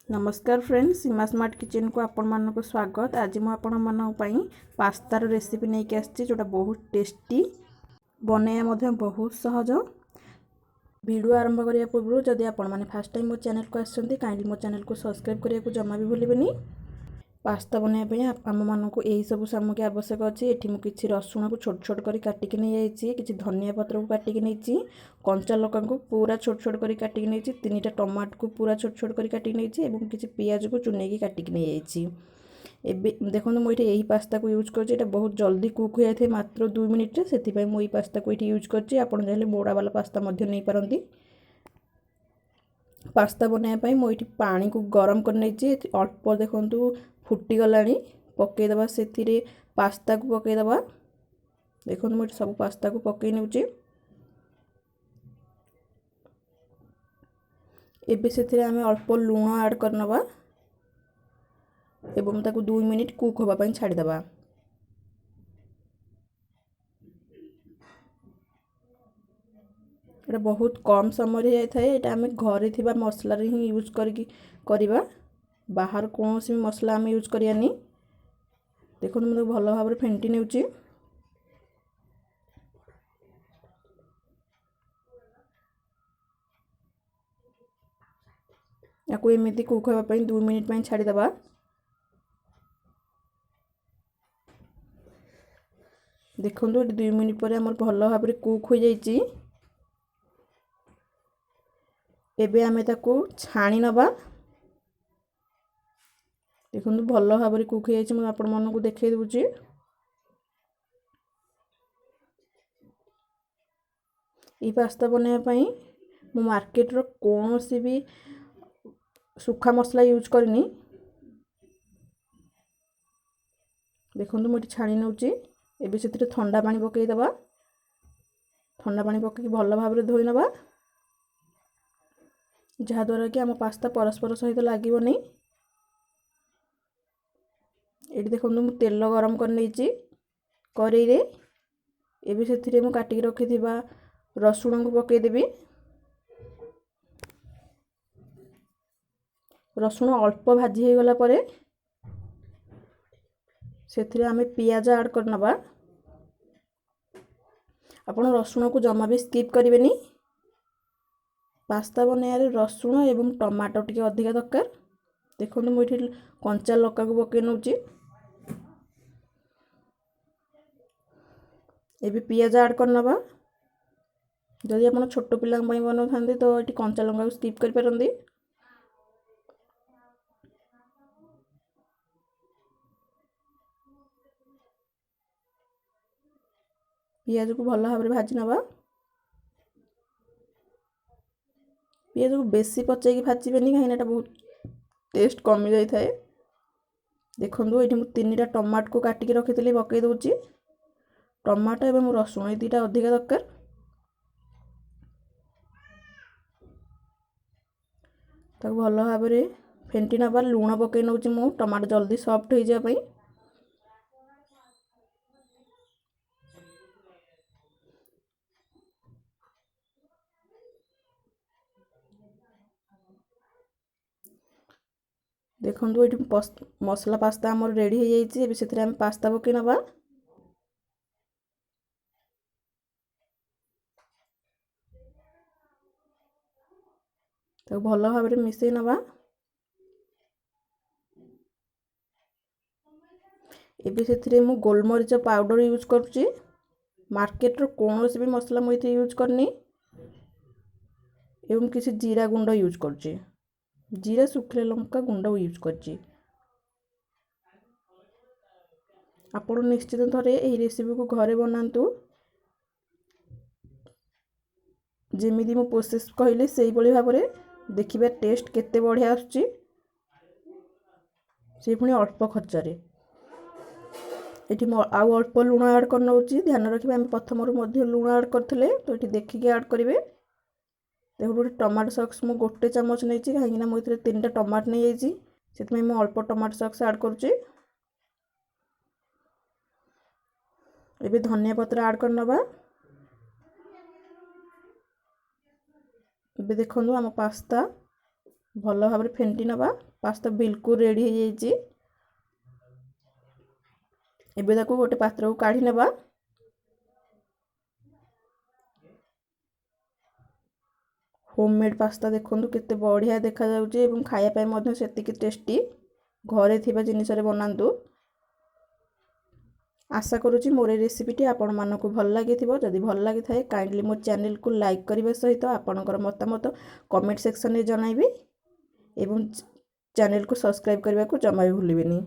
ନମସ୍କାର ଫ୍ରେଣ୍ଡ, ସୀମା ସ୍ମାର୍ଟ କିଚେନକୁ ଆପଣମାନଙ୍କୁ ସ୍ୱାଗତ। ଆଜି ମୁଁ ଆପଣମାନଙ୍କ ପାଇଁ ପାସ୍ତାର ରେସିପି ନେଇକି ଆସିଛି, ଯେଉଁଟା ବହୁତ ଟେଷ୍ଟି, ବନେଇବା ମଧ୍ୟ ବହୁତ ସହଜ। ଭିଡ଼ିଓ ଆରମ୍ଭ କରିବା ପୂର୍ବରୁ ଯଦି ଆପଣମାନେ ଫାର୍ଷ୍ଟ ଟାଇମ୍ ମୋ ଚ୍ୟାନେଲକୁ ଆସିଛନ୍ତି, କାଇଣ୍ଡଲି ମୋ ଚ୍ୟାନେଲକୁ ସବସ୍କ୍ରାଇବ୍ କରିବାକୁ ଜମା ବି ଭୁଲିବେନି। ପାସ୍ତା ବନେଇବା ପାଇଁ ଆମମାନଙ୍କୁ ଏହିସବୁ ସାମଗ୍ରୀ ଆବଶ୍ୟକ ଅଛି। ଏଠି ମୁଁ କିଛି ରସୁଣକୁ ଛୋଟ ଛୋଟ କରି କାଟିକି ନେଇଯାଇଛି, କିଛି ଧନିଆ ପତ୍ରକୁ କାଟିକି ନେଇଛି, କଞ୍ଚା ଲଙ୍କାକୁ ପୁରା ଛୋଟ ଛୋଟ କରି କାଟିକି ନେଇଛି, 3ଟା ଟମାଟୋକୁ ପୁରା ଛୋଟ ଛୋଟ କରି କାଟିକି ନେଇଛି ଏବଂ କିଛି ପିଆଜକୁ ଚୁନେଇକି କାଟିକି ନେଇଯାଇଛି। ଏବେ ଦେଖନ୍ତୁ, ମୁଁ ଏଠି ଏହି ପାସ୍ତାକୁ ୟୁଜ୍ କରୁଛି। ଏଇଟା ବହୁତ ଜଲ୍ଦି କୁକ୍ ହୋଇଯାଇଥାଏ, ମାତ୍ର 2 ମିନିଟ୍ରେ। ସେଥିପାଇଁ ମୁଁ ଏଇ ପାସ୍ତାକୁ ଏଠି ୟୁଜ୍ କରିଛି। ଆପଣ ଚାହିଁଲେ ମୋଡ଼ାବାଲା ପାସ୍ତା ମଧ୍ୟ ନେଇପାରନ୍ତି। ପାସ୍ତା ବନେଇବା ପାଇଁ ମୁଁ ଏଇଠି ପାଣିକୁ ଗରମ କରି ନେଇଛି। ଅଳ୍ପ ଦେଖନ୍ତୁ ଫୁଟିଗଲାଣି, ପକାଇଦେବା ସେଥିରେ ପାସ୍ତାକୁ ପକାଇଦେବା। ଦେଖନ୍ତୁ, ମୁଁ ଏଠି ସବୁ ପାସ୍ତାକୁ ପକାଇ ନେଉଛି। ଏବେ ସେଥିରେ ଆମେ ଅଳ୍ପ ଲୁଣ ଆଡ଼୍ କରିନେବା ଏବଂ ତାକୁ 2 ମିନିଟ୍ କୁକ୍ ହେବା ପାଇଁ ଛାଡ଼ିଦେବା। ଏଇଟା ବହୁତ କମ୍ ସମୟରେ ହେଇଯାଇଥାଏ। ଏଇଟା ଆମେ ଘରେ ଥିବା ମସଲାରେ ହିଁ ୟୁଜ୍ କରିକି କରିବା, ବାହାର କୌଣସି ବି ମସଲା ଆମେ ୟୁଜ୍ କରିବାନି। ଦେଖନ୍ତୁ, ମୁଁ ତାକୁ ଭଲ ଭାବରେ ଫେଣ୍ଟି ନେଉଛି। ୟାକୁ ଏମିତି କୁକ୍ ହେବା ପାଇଁ 2 ମିନିଟ୍ ପାଇଁ ଛାଡ଼ିଦେବା। ଦେଖନ୍ତୁ, ଏଠି 2 ମିନିଟ୍ ପରେ ଆମର ଭଲ ଭାବରେ କୁକ୍ ହୋଇଯାଇଛି। ଏବେ ଆମେ ତାକୁ ଛାଣି ନେବା। ଦେଖନ୍ତୁ, ଭଲ ଭାବରେ କୁକ୍ ହୋଇଯାଇଛି, ମୁଁ ଆପଣମାନଙ୍କୁ ଦେଖାଇ ଦେଉଛି। ଏଇ ପାସ୍ତା ବନେଇବା ପାଇଁ ମୁଁ ମାର୍କେଟର କୌଣସି ବି ଶୁଖା ମସଲା ୟୁଜ୍ କରିନି। ଦେଖନ୍ତୁ, ମୁଁ ଏଠି ଛାଣି ନେଉଛି। ଏବେ ସେଥିରେ ଥଣ୍ଡା ପାଣି ପକାଇଦେବା। ଥଣ୍ଡା ପାଣି ପକାଇକି ଭଲ ଭାବରେ ଧୋଇ ନେବା, ଯାହାଦ୍ୱାରା କି ଆମ ପାସ୍ତା ପରସ୍ପର ସହିତ ଲାଗିବନି। ଏଠି ଦେଖନ୍ତୁ, ମୁଁ ତେଲ ଗରମ କରିନେଇଛି କରେଇରେ। ଏବେ ସେଥିରେ ମୁଁ କାଟିକି ରଖିଥିବା ରସୁଣକୁ ପକାଇଦେବି। ରସୁଣ ଅଳ୍ପ ଭାଜି ହେଇଗଲା ପରେ ସେଥିରେ ଆମେ ପିଆଜ ଆଡ଼୍ କରିନେବା। ଆପଣ ରସୁଣକୁ ଜମା ବି ସ୍କିପ୍ କରିବେନି। ପାସ୍ତା ବନେଇବାରେ ରସୁଣ ଏବଂ ଟମାଟୋ ଟିକେ ଅଧିକା ଦରକାର। ଦେଖନ୍ତୁ, ମୁଁ ଏଠି କଞ୍ଚା ଲଙ୍କାକୁ ପକାଇ ନେଉଛି। ଏବେ ପିଆଜ ଆଡ଼୍ କରିନେବା। ଯଦି ଆପଣ ଛୋଟ ପିଲାଙ୍କ ପାଇଁ ବନାଉଥାନ୍ତି, ତ ଏଠି କଞ୍ଚା ଲଙ୍କାକୁ ସ୍କିପ୍ କରିପାରନ୍ତି। ପିଆଜକୁ ଭଲ ଭାବରେ ଭାଜି ନେବା। ପିଆଜକୁ ବେଶୀ ପଚେଇକି ଭାଜିବେନି, କାହିଁକିନା ଏଇଟା ବହୁତ ଟେଷ୍ଟ କମି ଯାଇଥାଏ। ଦେଖନ୍ତୁ, ଏଇଠି ମୁଁ 3ଟା ଟମାଟୋକୁ କାଟିକି ରଖିଥିଲି, ପକାଇ ଦେଉଛି। ଟମାଟୋ ଏବଂ ରସୁଣ ଏ 2ଟା ଅଧିକା ଦରକାର। ତାକୁ ଭଲ ଭାବରେ ଫେଣ୍ଟି ନେବା। ଲୁଣ ପକାଇ ନେଉଛି ମୁଁ ଟମାଟୋ ଜଲ୍ଦି ସଫ୍ଟ ହେଇଯିବା ପାଇଁ। ଦେଖନ୍ତୁ, ଏଇଠି ମସଲା ପାସ୍ତା ଆମର ରେଡ଼ି ହେଇଯାଇଛି। ଏବେ ସେଥିରେ ଆମେ ପାସ୍ତା ପକାଇ ନେବା। ତାକୁ ଭଲ ଭାବରେ ମିଶାଇ ନେବା। ଏବେ ସେଥିରେ ମୁଁ ଗୋଲମରିଚ ପାଉଡ଼ର ୟୁଜ୍ କରୁଛି। ମାର୍କେଟର କୌଣସି ବି ମସଲା ମୁଁ ଏଥିରେ ୟୁଜ୍ କରିନି ଏବଂ କିଛି ଜିରା ଗୁଣ୍ଡ ୟୁଜ୍ କରୁଛି। ଜିରା, ଶୁଖିଲା ଲଙ୍କା ଗୁଣ୍ଡ ୟୁଜ୍ କରିଛି। ଆପଣ ନିଶ୍ଚିତ ଥରେ ଏହି ରେସିପିକୁ ଘରେ ବନାନ୍ତୁ। ଯେମିତି ମୁଁ ପ୍ରୋସେସ୍ କହିଲି, ସେଇଭଳି ଭାବରେ ଦେଖିବା ଟେଷ୍ଟ କେତେ ବଢ଼ିଆ ଆସୁଛି, ସେ ପୁଣି ଅଳ୍ପ ଖର୍ଚ୍ଚରେ। ଏଠି ମୁଁ ଆଉ ଅଳ୍ପ ଲୁଣ ଆଡ଼୍ କରିନେଉଛି। ଧ୍ୟାନ ରଖିବେ, ଆମେ ପ୍ରଥମରୁ ମଧ୍ୟ ଲୁଣ ଆଡ଼୍ କରିଥିଲେ, ତ ଏଠି ଦେଖିକି ଆଡ଼୍ କରିବେ। ଦେଖନ୍ତୁ, ଗୋଟେ ଟମାଟୋ ସକ୍ସ ମୁଁ 1 ଚାମଚ ନେଇଛି, କାହିଁକିନା ମୁଁ ଏଥିରେ 3ଟା ଟମାଟୋ ନେଇଯାଇଛି, ସେଥିପାଇଁ ମୁଁ ଅଳ୍ପ ଟମାଟୋ ସକ୍ସ ଆଡ଼୍ କରୁଛି। ଏବେ ଧନିଆ ପତ୍ର ଆଡ଼୍ କରିନେବା। ଏବେ ଦେଖନ୍ତୁ, ଆମ ପାସ୍ତା ଭଲ ଭାବରେ ଫେଣ୍ଟି ନେବା। ପାସ୍ତା ବିଲକୁଲ ରେଡ଼ି ହେଇଯାଇଛି। ଏବେ ତାକୁ ଗୋଟେ ପାତ୍ରକୁ କାଢ଼ି ନେବା। ହୋମମେଡ଼୍ ପାସ୍ତା ଦେଖନ୍ତୁ କେତେ ବଢ଼ିଆ ଦେଖାଯାଉଛି ଏବଂ ଖାଇବା ପାଇଁ ମଧ୍ୟ ସେତିକି ଟେଷ୍ଟି। ଘରେ ଥିବା ଜିନିଷରେ ବନାନ୍ତୁ। ଆଶା କରୁଛି ମୋର ଏ ରେସିପିଟି ଆପଣମାନଙ୍କୁ ଭଲ ଲାଗିଥିବ। ଯଦି ଭଲ ଲାଗିଥାଏ, କାଇଣ୍ଡଲି ମୋ ଚ୍ୟାନେଲକୁ ଲାଇକ୍ କରିବା ସହିତ ଆପଣଙ୍କର ମତାମତ କମେଣ୍ଟ ସେକ୍ସନରେ ଜଣାଇବେ ଏବଂ ଚ୍ୟାନେଲକୁ ସବସ୍କ୍ରାଇବ୍ କରିବାକୁ ଜମା ବି ଭୁଲିବେନି।